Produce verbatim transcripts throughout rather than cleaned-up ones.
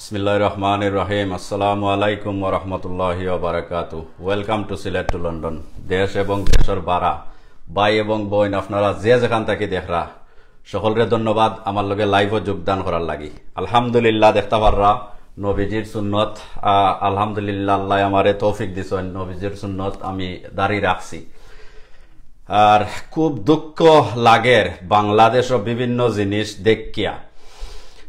বিসমিল্লাহির রহমানির রহিম। আসসালামু আলাইকুম ওয়া রাহমাতুল্লাহি ওয়া বারাকাতু। Welcome to Sylhet to London। দেশ এবং দেশর বারা, ভাই এবং বইন, আপনারা যে যেখান থাকি দেখরা, সকলরে ধন্যবাদ আমার লগে live-ও যোগদান করার লাগি। আলহামদুলিল্লাহ, দেখতা পাররা নবীজির সুন্নত, আহ, আলহামদুলিল্লাহ, আল্লাহ আমারে তৌফিক দিছইন, নবীজির সুন্নত আমি দাড়ি রাখছি। আর খুব দুঃখ লাগের বাংলাদেশও বিভিন্ন জিনিস দেখিয়া।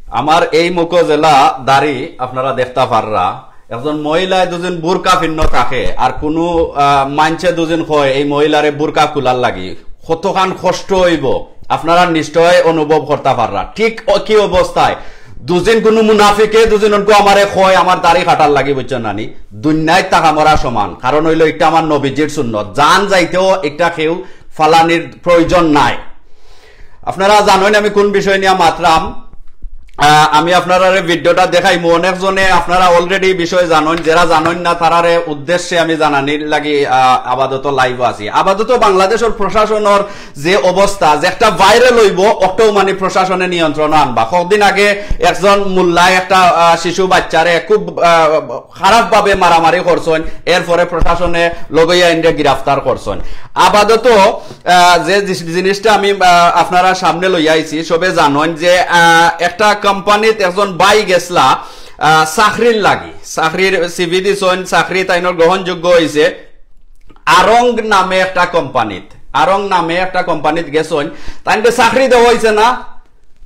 আমার এই মুখো যেলা দাড়ি আপনারা দেখতা পাররা, একজন মহিলায় দুদিন বুরকা পিন্ন থাকে, আর কুনু, আহ, মানষে দুদিন কয় এই মহিলারে বুরকা খুলার লাগি, কতখান কষ্ট অইবো আপনারা নিশ্চয় অনুভব করতা পাররা। ঠিক অ-, কি অবস্থায় দুদিন কুনু মুনাফিকে দুদিন অনকু আমারে কয় আমার দাড়ি কাটার লাগি, বুঝছইন না নি? দুনিয়াত থাকা মরা সমান, কারণ অইলো ইটা আমার নবীজির সুন্নত, জান যাইতেও ইটা কেউ ফালানির প্রয়োজন নাই। আপনারা জানইন আমি কুন বিষয় নিয়া মাতরাম। আহ, আমি আপনারারে ভিডিওটা দেখাইমু। অনেকজনে আপনারা already বিষয় জানইন, যেরা জানইন না তারারে উদ্দেশ্যে আমি জানানির লাগি, আহ, আপাতত live-ও আছি। আপাতত বাংলাদেশর প্রশাসনর যে অবস্থা, যে একটা viral অইবো, অটাও মানে প্রশাসনে নিয়ন্ত্রণও আনবা। কতদিন আগে একজন মোল্লায় একটা, আহ, শিশু বাচ্চারে খুব, আহ, খারাপভাবে মারামারি করছইন, এরপরে প্রশাসনে লগইয়া ইনরে গ্রেফতার করছইন। আপাতত, আহ, যে জিস-, জিনিসটা আমি, আহ, আপনারার সামনে লইয়া আইছি, সবে জানইন যে, আহ, একটা কোম্পানিত একজন ভাই গেছলা, আহ, চাকরির লাগি, চাকরির CV দিছইন, চাকরি তাইনর গ্রহণযোগ্য অইছে। আরং নামে একটা কোম্পানিত, আরং নামে একটা কোম্পানিত গেছইন, তাইনরে চাকরি দেওয়া অইছে না,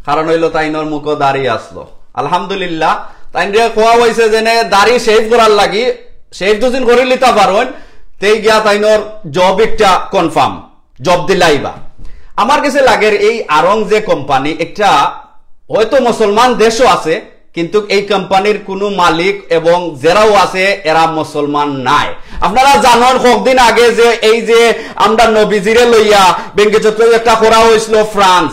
কারণ অইলো তাইনর মুখো দাড়ি আছলো। আলহামদুলিল্লাহ, তাইনরে কওয়া অইছে যেনে দাড়ি shave করার লাগি, shave দুদিন করিলিতা পারইন, তেই গিয়া তাইনর job একটা confirm, job দিলাইবা। আমার গেছে লাগের এই আরং যে কোম্পানি, একটা হয়তো মুসলমান দেশও আছে, কিন্তু এই কোম্পানির কুনু মালিক এবং যেরাও আছে এরা মুসলমান নায়। আপনারা জানইন কতদিন আগে যে এই যে আমরার নবীজিরে লইয়া ব্যঙ্গচিত্র একটা করা অইছলো ফ্রান্স,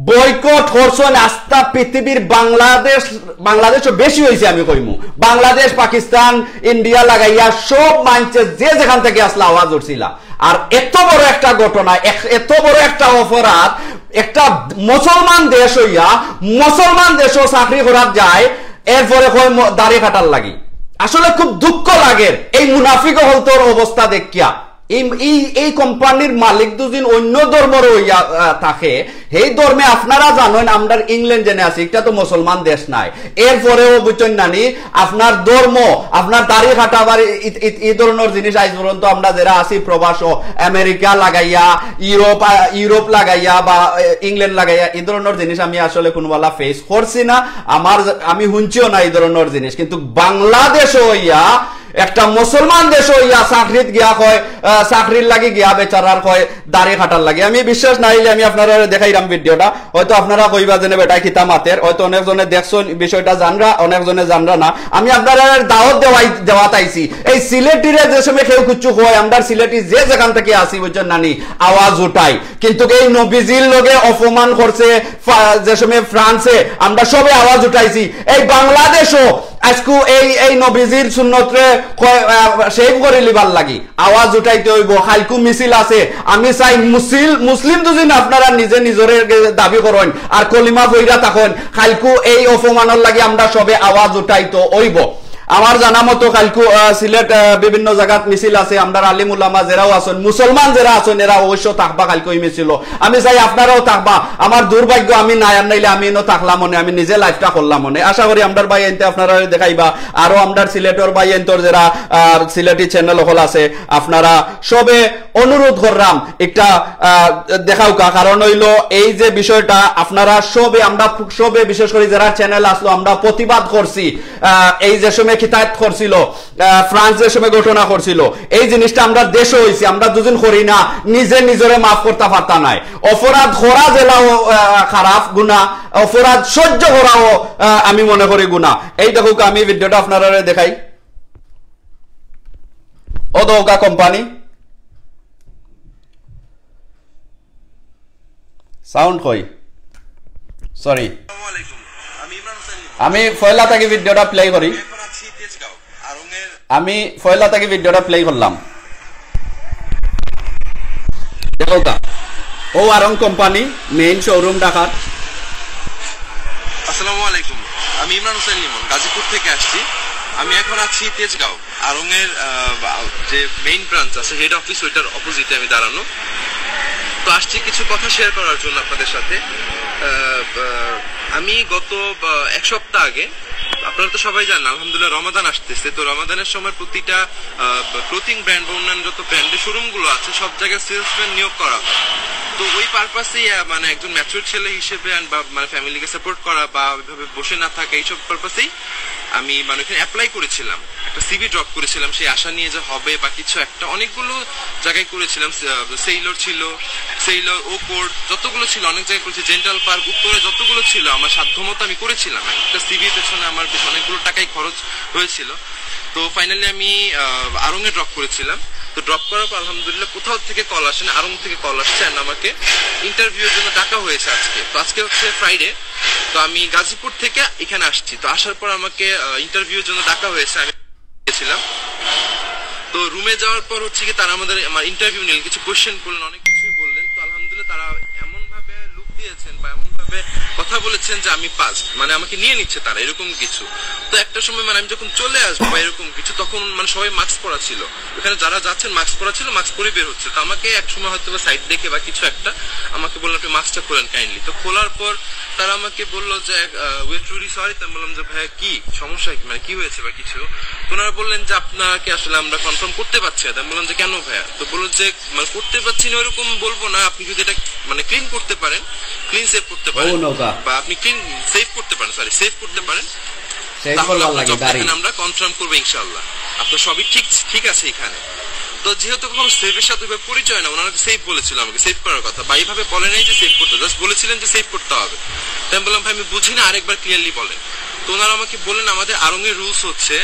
boycott করছইন আস্তা পৃথিবীর, বাংলাদেশ, বাংলাদেশও বেশি অইছে আমি কইমু, বাংলাদেশ, পাকিস্তান, ইন্ডিয়া লাগাইয়া সব মানষে যে যেখান থাকি আছলা আওয়াজ উঠছিলা। আর এত বড় একটা ঘটনা, এক-, এত বড় একটা অপরাধ, একটা মুসলমান দেশ অইয়া মুসলমান দেশও চাকরি করাত যায়, এরপরে কয় ম-, দাড়ি কাটার লাগি। আসলে খুব দুঃখ লাগের এই মুনাফিক অকলতর অবস্থা দেখিয়া। এই, এই, এই কোম্পানির মালিক দুদিন অন্য ধর্মর অইয়া, আহ, থাকে, সেই ধর্মে আপনারা জানইন, আমরার ইংল্যান্ড যেনে আছে, ইটা তো মুসলমান দেশ নায়। এরপরেও বুঝছইন না নি, আপনার ধর্ম, আপনার দাড়ি কাটা, আবার ই, ই, ই ধরনর জিনিস আইজ পর্যন্ত আমরা যেরা আছি প্রবাসও, আমেরিকা লাগাইয়া, ইউরোপ, আহ, ইউরোপ লাগাইয়া বা, আহ, ইংল্যান্ড লাগাইয়া, ই ধরনর জিনিস আমি আসলে কুনুবালা face করছি না। আমার, আমি হুনছিও না ই ধরনর জিনিস। কিন্তু বাংলাদেশও অইয়া একটা মুসলমান দেশও অইয়া চাকরিত গিয়া কয়, আহ, চাকরির লাগি গিয়া বেচারার কয় দাড়ি কাটার লাগি। আমি বিশ্বাস না অইলে আমি আপনারারে দেখাইরাম ভিডিওটা। হয়তো আপনারা কইবা যেনে বেটায় কিতা মাতের, হয়তো অনেকজনে দেখছইন বিষয়টা জানরা, অনেকজনে জানরা না। আমি আপনারারে দাওয়াত দেওয়াই, দেওয়াত আইছি। এই সিলেটিরে যে সময় কেউ কিচ্ছু কয়, আমরার সিলেটি যে যেখান থাকি আছি, বুঝছইন না নি, আওয়াজ উঠাই। কিন্তু এই নবীজির লগে অপমান করছে ফা-, যে সময় ফ্রান্সে, আমরা সবে আওয়াজ উঠাইছি। এই বাংলাদেশও আইজকু এই, এই নবীজির সুন্নতরে কয়, আহ, shave করিলিবার লাগি আওয়াজ উঠাইতে অইবো। কাইলকু মিছিল আছে, আমি চাই মুসিল-, মুসলিম দুদিন আপনারা নিজে নিজরে দাবি করইন আর কলিমা পড়িয়া থাকইন, কাইলকু এই অপমানর লাগি আমরা সবে আওয়াজ উঠাইতে অইবো। আমার জানা মতো কাইলকু, আহ, সিলেট, আহ, বিভিন্ন জাগাত মিছিল আছে, আমরার আলিম উলামা যেরাও আছইন, মুসলমান যেরা আছইন, এরা অবশ্য থাকবা কাইলকু ই মিছিলো। আমি চাই আপনারাও থাকবা। আমার দুর্ভাগ্য আমি নাই, আর নাইলে আমি ইনো থাকলাম অনে, আমি নিজে live-টা করলাম অনে। আশা করি আমরার ভাইয়াইন্তে আপনারারে দেখাইবা, আরো আমরার সিলেটর ভাইয়াইন্তর যেরা, আহ, সিলেটি channel অকল আছে, আপনারা সবে অনুরোধ কররাম একটা, আহ, দেখাউক্কা। কারণ অইলো এই যে বিষয়টা আপনারা সবে, আমরা সবে বিশেষ করি যেরা channel আছলো, আমরা প্রতিবাদ করছি, আহ, এই যে সময় কিতা করছিল, আহ, ফ্রান্স যে সময় ঘটনা করছিল, এই জিনিসটা আমরার দেশও অইছে, আমরা দুদিন করি না, নিজে নিজরে মাফ করতা পারতা নায়। অপরাধ করা যেলাও, আহ, খারাপ গুনা, অপরাধ সহ্য করাও, আহ, আমি মনে করি গুনা। এই দেখউক্কা, আমি ভিডিওটা আপনারারে দেখাই। ও দেখউক্কা কোম্পানি, sound কই? Sorry, আমি পয়লা থাকি ভিডিওটা play করি। আমি পয়লা থাকি ভিডিওটা play করলাম। দেখউক্কা, ও আরং কোম্পানি, main showroom ঢাকার। আসসালামু আলাইকুম। আমি ইমরান হোসেন লিমন, গাজীপুর থেকে আসছি। আমি এখন আছি তেজগাঁও, আড়ং এর আহ, যে মেইন ব্রাঞ্চ আছে, হেড অফিস, ওইটার অপোজিটে আমি দাঁড়ানো। তো আসছি কিছু কথা শেয়ার করার জন্য আপনাদের সাথে। আহ, আহ, আমি গত আহ, এক সপ্তাহ আগে, আপনারা তো সবাই জানেন, আলহামদুলিল্লাহ রমাদান আসতেছে। তো রমাদানের সময় প্রতিটা ক্লোথিং ব্র্যান্ড বা অন্যান্য যত ব্র্যান্ডের শোরুম গুলো আছে, সব জায়গায় সেলসম্যান নিয়োগ করা হয়। তো ওই পারপাসেই মানে একজন ম্যাচিওর ছেলে হিসেবে and বা মানে ফ্যামিলিকে সাপোর্ট করা বা ওইভাবে বসে না থাকা, এইসব পারপাসেই আমি মানে ওখানে অ্যাপ্লাই করেছিলাম, একটা সিভি ড্রপ করেছিলাম সেই আশা নিয়ে যে হবে বা কিছু একটা। অনেকগুলো জায়গায় করেছিলাম, সেলর ছিল, সেলর, ওকোর্ট, যতগুলো ছিল অনেক জায়গায় করেছি, জেন্টাল পার্ক, উত্তরে যতগুলো ছিল আমার সাধ্যমতো আমি করেছিলাম। একটা সিভির পেছনে আমার বেশ অনেকগুলো টাকাই খরচ হয়েছিল। তো ফাইনালি আমি আড়ং এ ড্রপ করেছিলাম। তো ড্রপ করার পর আলহামদুলিল্লাহ কোথাও থেকে কল আসে না, আড়ং থেকে কল আসছে and আমাকে ইন্টারভিউর জন্য ডাকা হয়েছে আজকে। তো আজকে হচ্ছে ফ্রাইডে, তো আমি গাজীপুর থেকে এখানে আসছি। তো আসার পর আমাকে ইন্টারভিউর জন্য ডাকা হয়েছে, আমি গেছিলাম। তো রুমে যাওয়ার পর হচ্ছে কি, তারা আমাদের আমার ইন্টারভিউ নিলেন, কিছু কোশ্চেন করলেন, অনেক কিছুই বললেন। তো আলহামদুলিল্লাহ তারা এমন ভাবে লুক দিয়েছেন বা এমন ভাবে কথা বলেছেন যে আমি পাস, মানে আমাকে নিয়ে নিচ্ছে তারা, এরকম কিছু। তো একটা সময় মানে আমি যখন চলে আসবো বা এরকম কিছু, তখন মানে সবাই মাস্ক পরা ছিল, ওখানে যারা যাচ্ছেন মাস্ক পরা ছিল, মাস্ক পরে বের হচ্ছে। তো আমাকে এক সময় হয়তো বা সাইড দেখে বা কিছু একটা আমাকে বললো, "আপনি মাস্কটা খোলেন কাইন্ডলি।" তো খোলার পর তারা আমাকে বললো যে, "We are truly sorry।" তো আমি বললাম যে, "ভাইয়া, কি সমস্যা, কি মানে কি হয়েছে বা কিছু?" তো ওনারা বললেন যে, "আপনাকে আসলে আমরা কনফার্ম করতে পারছি না।" তো আমি বললাম যে, "কেন ভাইয়া?" তো বললো যে, "মানে করতে পারছি না ওরকম বলবো না, আপনি যদি এটা মানে ক্লিন করতে পারেন, ক্লিন সেভ করতে পারেন, বা আপনি ক্লিন সেভ করতে পারেন, সরি, সেভ করতে পারেন, তাহলে আপনার জবটা এখানে আমরা কনফার্ম করবো ইনশাআল্লাহ, আপনার সবই ঠিক ঠিক আছে এখানে।" তো যেহেতু কখনো সেভের সাথে ওইভাবে পরিচয় না, ওনারা সেভ বলেছিল আমাকে, সেভ করার কথা, বা এইভাবে বলে নাই যে সেভ করতে, জাস্ট বলেছিলেন যে সেভ করতে হবে। তো আমি বললাম, "ভাই, আমি বুঝি না, আরেকবার ক্লিয়ারলি বলেন।" তো ওনারা আমাকে বললেন, "আমাদের আড়ং এর রুলস হচ্ছে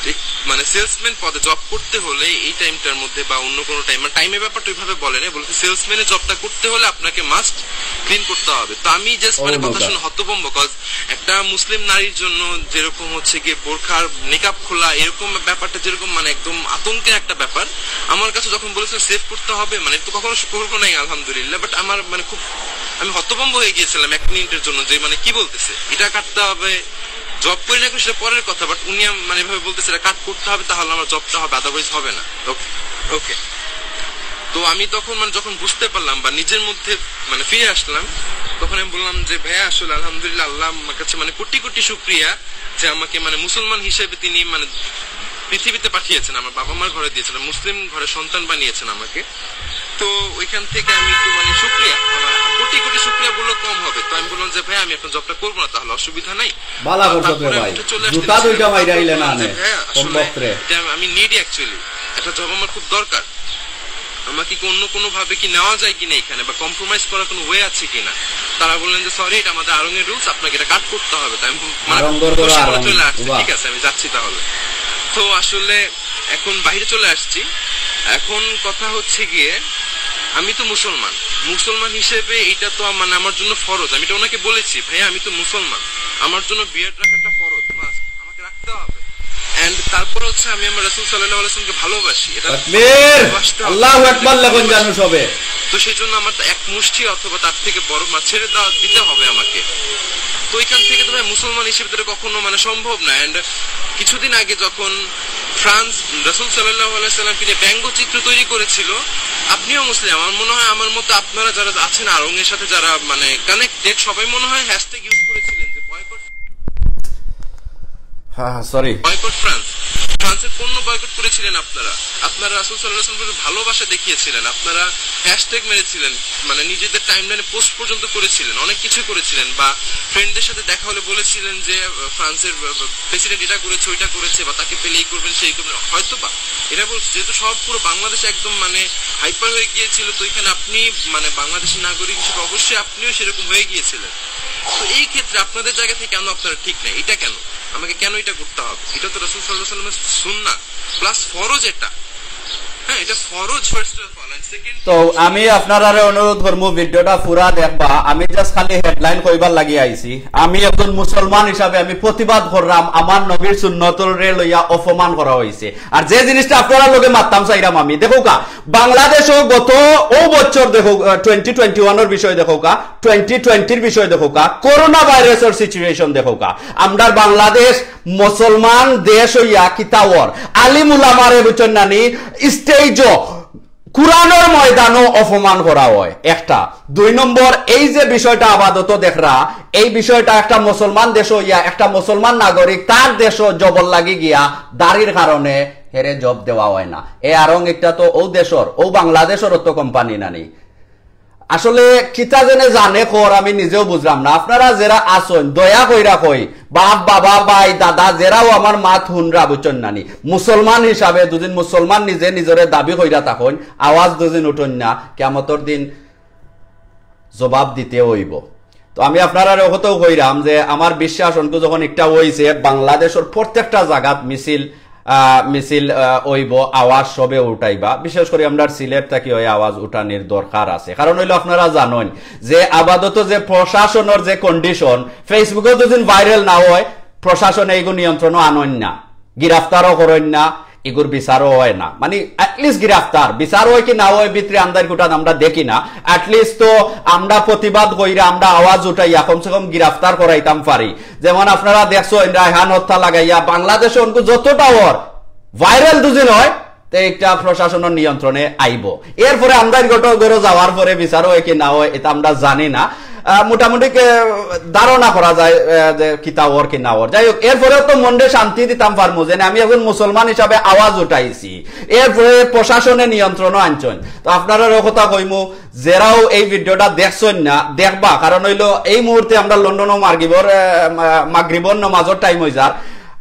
যে, মানে সেলসম্যান পদে জব করতে হলে এই টাইমটার মধ্যে বা অন্য কোনো টাইম, মানে টাইমের ব্যাপারটা ওইভাবে বলে নাই, বলতে সেলসম্যানের জবটা করতে হলে আপনাকে মাস্ট ক্লিন করতে হবে।" তো আমি জাস্ট মানে কথা শুনে হতভম্ব, কজ একটা মুসলিম নারীর জন্য যেরকম হচ্ছে গিয়ে বোরখার নিকাব খোলা, এরকম ব্যাপারটা যেরকম মানে একদম আতঙ্কের একটা ব্যাপার, আমার কাছে যখন বলেছিল সেভ করতে হবে, মানে তো কখনো করবো নাই আলহামদুলিল্লাহ, বাট আমার মানে খুব, আমি হতভম্ব হয়ে গিয়েছিলাম এক মিনিটের জন্য যে মানে কি বলতেছে, এটা কাটতে হবে। জব করি না করি সেটা পরের কথা, বাট উনি আম-, মানে এভাবে বলতেছে এটা কাট করতে হবে, তাহলে আমার জবটা হবে, আদারওয়াইজ হবে না। ওকে, ওকে। তো আমি তখন মানে যখন বুঝতে পারলাম বা নিজের মধ্যে মানে ফিরে আসলাম, তখন আমি বললাম যে, "ভাইয়া, আসলে আলহামদুলিল্লাহ, আল্লাহ আমার কাছে মানে কোটি কোটি শুক্রিয়া যে আমাকে মানে মুসলমান হিসেবে তিনি মানে পৃথিবীতে পাঠিয়েছেন, আমার বাবা মার ঘরে দিয়েছেন, মুসলিম ঘরে সন্তান বানিয়েছেন আমাকে।" তো ওইখান থেকে আমি একটু মানে শুক্রিয়া, আমার কোটি কোটি শুক্রিয়া বললেও কম হবে। তো আমি বললাম যে, "ভাইয়া, আমি আপনার জবটা করবো না, তাহলে অসুবিধা নাই।" ভালা করছো রে ভাই, জুতা দুইটা মাইরা আইলে না নে, কমবখত রে। "এটা আমি নিডি অ্যাকচুয়ালি, একটা জব আমার খুব দরকার, আমাকে কি অন্য কোনো ভাবে কি নেওয়া যায় কিনা এখানে, বা কম্প্রোমাইজ করার কোনো ওয়ে আছে কিনা?" তারা বললেন যে, "সরি, এটা আমাদের আড়ং এর রুলস, আপনাকে এটা কাট করতে হবে।" তাই আমি মানে খুশি মনে চলে আসছি, "ঠিক আছে, আমি যাচ্ছি তাহলে।" তো আসলে এখন বাইরে চলে আসছি। এখন কথা হচ্ছে গিয়ে, আমি তো মুসলমান, মুসলমান হিসেবে এটা তো আম-, মানে আমার জন্য ফরজ। আমি এটা ওনাকে বলেছি, "ভাইয়া, আমি তো মুসলমান, আমার জন্য বিয়ার্ড রাখাটা ফরজ, মাস্ট, আমাকে রাখতে হবে।" এন্ড তারপর হচ্ছে আমি আমার রাসূল সাল্লাল্লাহু আলাইহি ওয়াসাল্লামকে ভালোবাসি, এটা ভালোবাসতে হবে। আল্লাহু আকবার লেখন জানো সবে। তো সেই জন্য আমার তো এক মুষ্টি অথবা তার থেকে বড় মাছ ছেড়ে দেওয়া, দিতে হবে আমাকে। তো এখান থেকে তো ভাই মুসলমান হিসেবে তো এটা কখনো মানে সম্ভব না। এন্ড কিছুদিন আগে যখন ফ্রান্স রাসূল সাল্লাল্লাহু আলাইহি ওয়াসাল্লামকে নিয়ে ব্যঙ্গচিত্র তৈরি করেছিল, আপনিও মুসলিম, আমার মনে হয় আমার মতো আপনারা যারা আছেন আড়ং এর সাথে যারা মানে কানেক্টেড, সবাই মনে হয় হ্যাশট্যাগ ইউজ করেছিলেন যে বয়কট, হ্যাঁ, হ্যাঁ, সরি। বয়কট ফ্রান্স, ফ্রান্সের পণ্য বয়কট করেছিলেন আপনারা, আপনারা রাসূল সাল্লাল্লাহু আলাইহি ওয়াসাল্লামকে ভালোবাসা দেখিয়েছিলেন, আপনারা হ্যাশট্যাগ মেরেছিলেন, মানে নিজেদের টাইমলাইনে পোস্ট পর্যন্ত করেছিলেন, অনেক কিছু করেছিলেন, বা ফ্রেন্ডদের সাথে দেখা হলে বলেছিলেন যে আহ, ফ্রান্সের প্রেসিডেন্ট এটা করেছে, ওইটা করেছে, বা তাকে পেলে এই করবেন, সেই করবেন, হয়তো বা এটা বলছে। যেহেতু সব পুরো বাংলাদেশ একদম মানে হাইপার হয়ে গিয়েছিল, তো এখানে আপনি মানে বাংলাদেশের নাগরিক হিসেবে অবশ্যই আপনিও সেরকম হয়ে গিয়েছিলেন। তো এই ক্ষেত্রে আপনাদের জায়গা থেকে কেন আপনারা ঠিক নাই, এটা কেন, আমাকে কেন এটা করতে হবে? এটা তো রাসূল সাল্লাল্লাহু আলাইহি ওয়াসাল্লামের সুন্নাহ প্লাস ফরজ এটা। হ্যাঁ, এটা ফরজ first of all, and second তো আমি আপনারারে অনুরোধ করমু ভিডিওটা পুরা দেখবা। আমি জাস্ট খালি হেডলাইন কইবার লাগি আইছি। আমি একজন মুসলমান হিসাবে আমি প্রতিবাদ করলাম, আমার নবীর সুন্নতরে লইয়া অপমান করা হইছে। আর যে জিনিসটা আপনারার লগে মাততাম চাইরাম আমি, দেখউক্কা, বাংলাদেশও গত ও বছর দেখউক্কা, টোয়েন্টি টোয়েন্টি ওয়ানর বিষয় দেখউক্কা, টোয়েন্টি টোয়েন্টির বিষয় দেখউক্কা, করোনা ভাইরাসর সিচুয়েশন দেখউক্কা। আমরার বাংলাদেশ মুসলমান দেশ অইয়া কিতা অর, আলিম উলামারে বুঝছইন নানি, স্টেজও, কোরআনর ময়দানও অপমান করা অয় একটা। দুই নম্বর, এই যে বিষয়টা আপাতত দেখরা, এই বিষয়টা একটা মুসলমান দেশ অইয়া একটা মুসলমান নাগরিক তার দেশও জবর লাগি গিয়া দাড়ির কারণে হেরে জব দেওয়া অয় না। এ আরং একটা তো ও দেশর, ও বাংলাদেশর তো কোম্পানি নানি। আসলে কিতা যেনে জানে কর, আমি নিজেও বুঝলাম না। আপনারা যেরা আছইন, দয়া কইরা কই, বাপ, বাবা, ভাই, দাদা, যেরাও আমার মাত হুনরা, বুঝছইন নানি, মুসলমান হিসাবে দুদিন মুসলমান নিজে নিজরে দাবি কইরা থাকইন, আওয়াজ দুদিন উঠইন না, কিয়ামতর দিন জবাব দিতে অইবো। তো আমি আপনারারে অউ কথাও কইরাম যে আমার বিশ্বাস অনকু যখন একটা অইছে, বাংলাদেশর প্রত্যেকটা জাগাত মিছিল, আহ, মিছিল, আহ, অইবো, আওয়াজ সবে উঠাইবা। বিশেষ করি আমরার সিলেট থাকি অউ আওয়াজ উঠানির দরকার আছে। কারণ অইলো আপনারা জানইন যে আপাতত যে প্রশাসনর যে কন্ডিশন, Facebook-ও দুদিন ভাইরাল না অয়, প্রশাসনে এইগু নিয়ন্ত্রণও আনইন না, গিরাফতারও করইন না, ইগুর বিচারও অয় না। মানে, at least গিরাফতার, বিচার অয় কি না অয় ভিতরে আন্দাইর কুটাত আমরা দেখি না। At least তো আমরা প্রতিবাদ কইরা, আমরা আওয়াজ উঠাইয়া কমসে কম গিরাফতার করাইতাম পারি। যেমন আপনারা দেখছইন, রায়হান হত্যা লাগাইয়া বাংলাদেশো অনকু যতটা অর ভাইরাল দুদিন অয়, তে একটা প্রশাসনর নিয়ন্ত্রণে আইবো। এরপরে আমরার ঘটো-, ঘরো যাওয়ার পরে বিচার অয় কি না অয়, ইটা আমরা জানি না। আহ, মোটামুটি কে-, ধারণা করা যায়, আহ, যে কিতা অর কি না অর। যাই হোক, এরপরেও তো মনরে শান্তি দিতাম পারমু যে না, আমি একজন মুসলমান হিসাবে আওয়াজ উঠাইছি, এরপরে প্রশাসনে নিয়ন্ত্রণও আনছইন। তো আপনারারে অউ কথা কইমু, যেরাও এই ভিডিওটা দেখছইন না, দেখবা, কারণ অইলো এই মুহূর্তে আমরা লন্ডনও মাগরিবর, আহ, মা-, মাগরিবর নমাজর টাইম অই যার।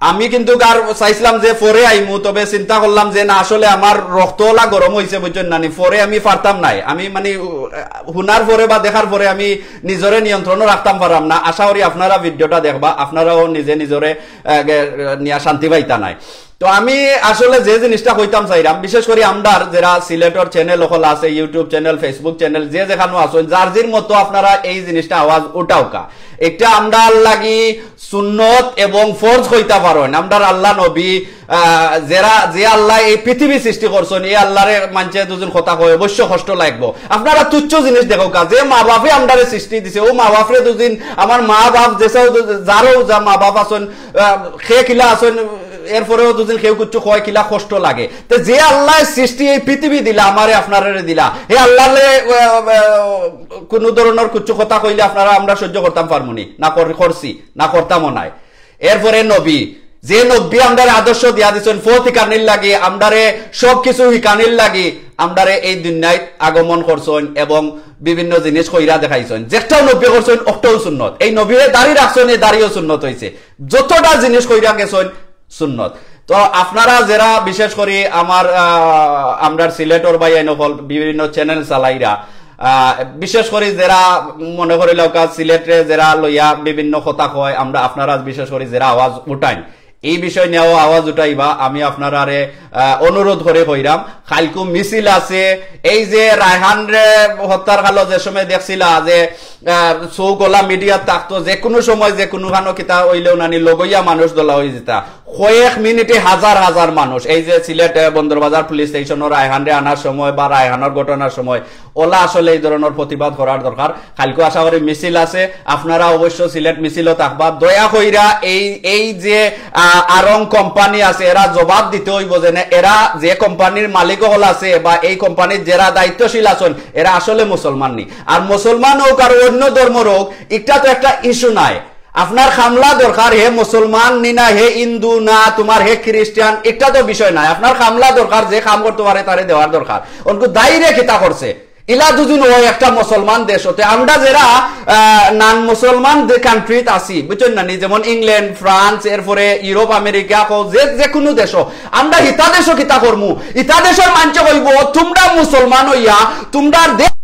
আমি কিন্তুক আর চাইছিলাম যে পরে আইমু, তবে চিন্তা করলাম যে না, আসলে আমার রক্ত অলা গরম অইছে, বুঝছইন নানি, পরে আমি পারতাম নায়। আমি মানে, উ-, হুনার পরে বা দেখার পরে আমি নিজরে নিয়ন্ত্রণও রাখতাম পারলাম না। আশা করি আপনারা ভিডিওটা দেখবা, আপনারাও নিজে নিজরে, আহ, গে-, নিয়া শান্তি পাইতা নায়। তো আমি আসলে যে জিনিসটা কইতাম চাইরাম, বিশেষ করি আমরার যেরা সিলেটর চ্যানেল অকল আছে, YouTube চ্যানেল, Facebook চ্যানেল, যে যেখানো আছইন, যার যির মতো আপনারা এই জিনিসটা আওয়াজ উঠাউক্কা। একটা আমরার লাগি সুন্নত এবং ফরজ কইতা পারইন। আমরার আল্লাহ নবী, আহ, যেরা, যে আল্লায় এই পৃথিবী সৃষ্টি করছইন, এই আল্লারে মানষে দুদিন কথা কয়, অবশ্য কষ্ট লাগবো। আপনারা তুচ্ছ জিনিস দেখউক্কা, যে মা বাপে আমরারে সৃষ্টি দিছে, অউ মা বাপরে দুদিন, আমার মা বাপ যেসাও, যারও যা মা বাপ আছইন, আহ, কে কিলা আছইন, এরপরেও দুদিন কেউ কিচ্ছু কয় কিলা কষ্ট লাগে। তে যে আল্লায় সৃষ্টি এই পৃথিবী দিলা, আমারে আপনারারে দিলা, হে আল্লাহরে, আহ, আহ, কুনু ধরনর কিচ্ছু কথা কইলে আপনারা আমরা সহ্য করতাম পারমুনি? না কর-, করছি, না করতামও নায়। এরপরে নবী, যে নবী আমরারে আদর্শ দিয়া দিছইন, পথ হিকানির লাগি, আমরারে সব কিছু হিকানির লাগি, আমরারে এই দুনিয়াত আগমন করছইন এবং বিভিন্ন জিনিস কইরা দেখাইছইন। যেটাও নবী করছইন, অকটাও সুন্নত। এই নবীয়ে দাড়ি রাখছইন, এই দাড়িও সুন্নত অইছে। যতটা জিনিস কইরা গেছইন, সুন্নত। তো আপনারা যেরা বিশেষ করি আমার, আহ, আমরার সিলেটর ভাইয়াইন অকল বিভিন্ন চ্যানেল চালাইরা, আহ, বিশেষ করি যেরা মনে করিলাউক্কা সিলেটরে যেরা লইয়া বিভিন্ন কথা কয়, আমরা আপনারা বিশেষ করি যেরা আওয়াজ উঠাইন, এই বিষয় নিয়াও আওয়াজ উঠাইবা। আমি আপনারারে, আহ, অনুরোধ করি কইরাম, কাইলকু মিছিল আছে। এই যে রায়হানরে হত্যার কালো যে সময় দেখছিলা যে, আহ, চউখ অলা মিডিয়াত থাকতো, যে কুনু সময় যে কুনুখানো কিতা অইলেও নানি লগইয়া মানুষ দলা অই যিতা। কয়েক মিনিটে হাজার হাজার মানুষ, এই যে সিলেট, আহ, বন্দরবাজার পুলিশ স্টেশনর রায়হানরে আনার সময় বা রায়হানর ঘটনার সময় অলা আসলে এই ধরনর প্রতিবাদ করার দরকার। কাইলকু আশা করি মিছিল আছে, আপনারা অবশ্য সিলেট মিছিলো থাকবা। দয়া কইরা এই, এই যে, আহ, আরং কোম্পানি আছে, এরা জবাব দিতে অইবো যে না, এরা যে কোম্পানির মালিক অকল আছে বা এই কোম্পানির যেরা দায়িত্বশীল আছইন, এরা আসলে মুসলমান নি। আর মুসলমান অউক আর অইন্য ধর্মর অউক, ইটা তো একটা ইস্যু নায়। আপনার কামলা দরকার, হে মুসলমান নি না, হে হিন্দু না, তুমার হে খ্রিস্টান, ইটা তো বিষয় নায়। আপনার কামলা দরকার, যে কাম করতো পারে তারে দেওয়ার দরকার। অনকু দায়ীরে কিতা করছে? ইলা দুদিন অয় একটা মুসলমান দেশ অতে, আমরা যেরা, আহ, নন মুসলমান যে কান্ট্রিত আছি, বুঝছইন নানি, যেমন ইংল্যান্ড, ফ্রান্স, এরপরে ইউরোপ, আমেরিকা, কও যে, যে কুনু দেশো, আমরা হিতা দেশো কিতা করমু? হিতা দেশর মানষে কইবো, তুমরা মুসলমান অইয়া, তুমরার দে-,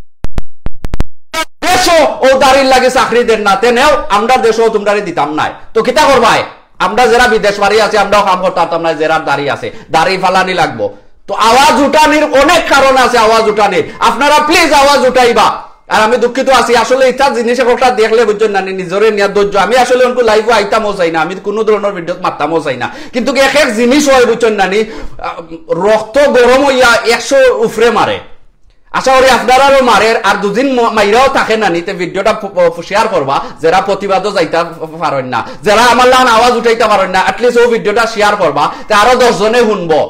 দেশো অউ দাড়ির লাগি চাকরি দের না, তে নেও, আমরার দেশো তুমরারে দিতাম নায়। তো কিতা করবায়? আমরা যেরা বিদেশ বাড়ি আছি, আমরাও কাম করতাম পারতাম নায়, যেরার দাড়ি আছে, দাড়ি ফালানি লাগবো। তো আওয়াজ উঠানির অনেক কারণ আছে, আওয়াজ উঠানির। আপনারা please আওয়াজ উঠাইবা। আর আমি দুঃখিত আছি, আসলে ইতা জিনিস একটা দেখলে, বুঝছইন নানি, নিজরে নিয়া ধৈর্য। আমি আসলে অনকু লাইভো আইতামও চাই না, আমি কুনু ধরনর ভিডিওত মাততামও চাই না, কিন্তুক এক এক জিনিস অয়, বুঝছইন নানি, আহ, রক্ত গরম অইয়া একশো উপরে মারে। আশা করি আপনারারও মারের, আর দুদিন ম-, মাইরাও থাকে না নি, তে ভিডিওটা ফ-, ফ-, শেয়ার করবা। যেরা প্রতিবাদও যাইতা ফ-, ফ-, পারইন না, যেরা আমার লাখান আওয়াজ উঠাইতা পারইন না, at least ও ভিডিওটা শেয়ার করবা, তে আরো দশ জনে হুনবো।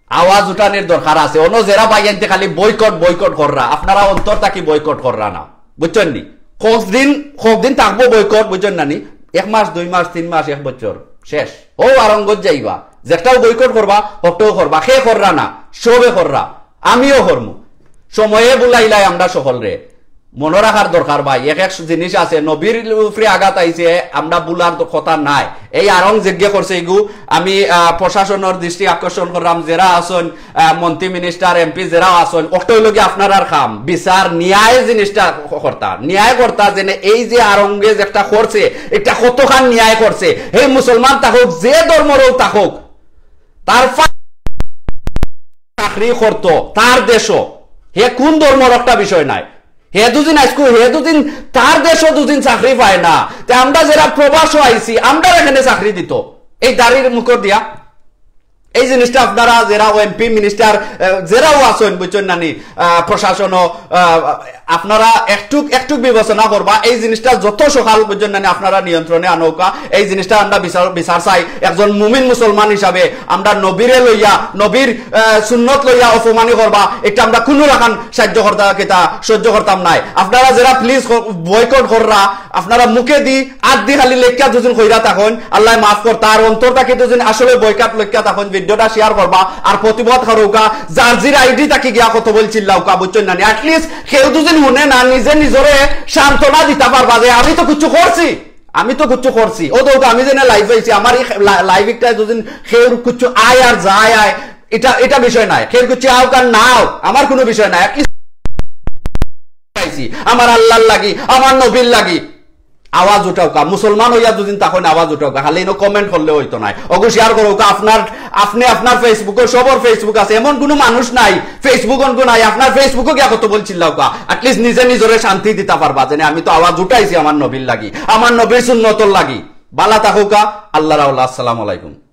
আওয়াজ উঠানির দরকার আছে। অনো যেরা ভাইয়াইন্তে খালি বয়কট, বয়কট কররা, আপনারা অন্তর থাকি বয়কট কররা না, বুঝছইন নি? কতদিন, কতদিন থাকবো বয়কট, বুঝছইন না নি? এক মাস, দুই মাস, তিন মাস, এক বছর, শেষ। ও আরঙ্গত যাইবা, যেটাও বয়কট করবা, হকটাও করবা, কে কররা না, সবে কররা, আমিও করমু। সময়ে বুলাইলাই আমরা সকলরে। মনো রাখার দরকার ভাই, এক এক জিনিস আছে, নবীর উপরে আঘাত আইছে, আমরা বুলার তো কথা নাই। এই আরং যেগিয়ে করছে এগু, আমি, আহ, প্রশাসনর দৃষ্টি আকর্ষণ করলাম, যেরা আছইন, আহ, মন্ত্রী, মিনিস্টার, এমপি যেরা আছইন, অকটাউ লগে আপনারার কাম, বিচার, ন্যায় জিনিসটা ক-, করতা, ন্যায় করতা, যেনে এই যে আরঙ্গে যে একটা করছে, একটা কতখান ন্যায় করছে। হে মুসলমান থাকউক, যে ধর্মরও থাকউক, তার ফা-, চাকরি করতো তার দেশও, হে কোন ধর্মর একটা বিষয় নাই। হে দুদিন আইজকু, হে দুদিন তার দেশও দুদিন চাকরি পায় না, তে আমরা যেরা প্রবাসও আইছি, আমরা এখানে চাকরি দিত এই দাড়ির মুখর দিয়া। এই জিনিসটা আপনারা যেরা এমপি, মিনিস্টার, আহ, যেরাও আছইন, বুঝছইন না নি, আহ, প্রশাসনও, আহ, আপনারা একটুক, একটুক বিবেচনা করবা। এই জিনিসটা যত সকাল, বুঝছইন না নি, আপনারা নিয়ন্ত্রণে আনউক্কা। এই জিনিসটা আমরা বিচার, বিচার চাই। একজন মুমিন মুসলমান হিসাবে আমরা নবীরে লইয়া, নবীর, আহ, সুন্নত লইয়া অপমানি করবা, এটা আমরা কুনু লাখান সাহায্য করতা, কিতা সহ্য করতাম নায়। আপনারা যেরা please ক-, বয়কট কররা, আপনারা মুখেদি, আতদি খালি লেখিয়া দুদিন কইরা থাকইন, আল্লায় মাফ করতা, আর অন্তর থাকি দুদিন আসলে বয়কট লেখিয়া থাকইন, ভিডিওটা শেয়ার করবা, আর প্রতিবাদ করউক্কা, যার জির আইডি থাকি গিয়া কত বল চিল্লাউক্কা, বুঝছইন না নি? At least কেউ দুদিন হুনে না, নিজে নিজরে সান্ত্বনা দিতা পারবা যে আমি তো কিচ্ছু করছি, আমি তো কিচ্ছু করছি। ও তো আমি যেনে লাইভ আইছি, আমার এই লা-, লাইভ একটা দুদিন কেউর কিচ্ছু আয় আর যায় আয়, এটা, এটা বিষয় নাই। কেউর কিচ্ছু আউক আর না আউক, আমার কুনু বিষয় নাই। At least আইছি আমার আল্লাহর লাগি, আমার নবীর লাগি। আওয়াজ উঠাউক্কা, মুসলমান অইয়া দুদিন তখন আওয়াজ উঠাউক্কা, খালি ইনো comment করলে অইতো নায়। অগু শেয়ার করউক্কা, আপনার, আপনে আপনার Facebook-ও, সবর Facebook আছে, এমন কুনু মানুষ নাই Facebook অনকু নাই, আপনার Facebook-ও গিয়া কত বল চিল্লাউক্কা, at least নিজে নিজরে শান্তি দিতা পারবা, যেনে আমি তো আওয়াজ উঠাইছি আমার নবীর লাগি, আমার নবীর সুন্নতর লাগি। বালা থাকউক্কা, আল্লাহর হাওলা, আসসালামু আলাইকুম।